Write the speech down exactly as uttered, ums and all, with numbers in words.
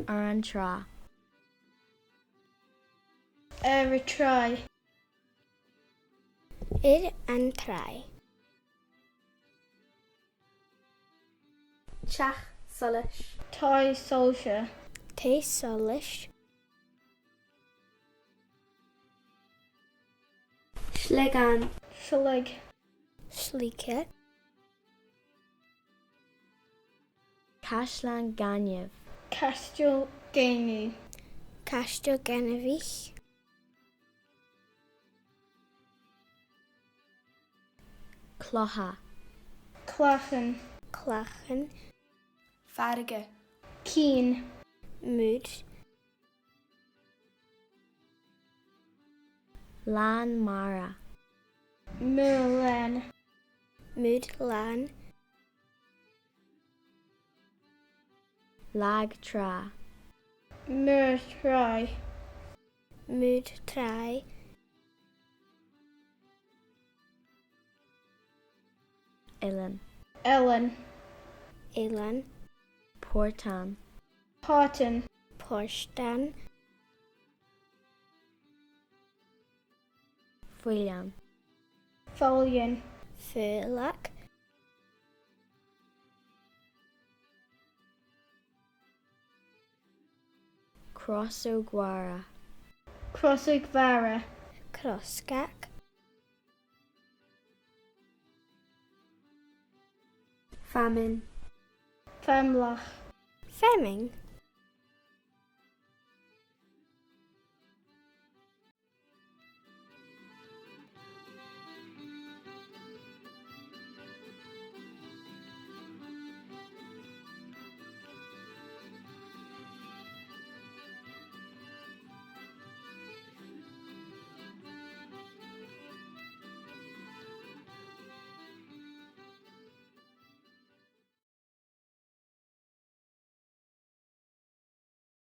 Air an tràigh. Air an tràigh. Air an tràigh. Teach solais. Taigh sòlais. Taigh solais. Sligean. Slig. Slige. Caislean Gainimh. Caisteal Gainimh. Caisteal Gainimh. Clocha. Clachan. Clachan. Farraige. Cinn. Muir. Làn-mara. Muir-làn. Muir-làn. Lag-tràigh. Muir-tràigh. Muir-tràigh. Eilean. Eilean. Eilean. Pòrtan. Pòrtan. Pòrtan. Faoileann. Faoileann. Faoileag. Crosag-mhara. Crosag-mhara. Crosag. Feamainn. Feamlach. Feamainn.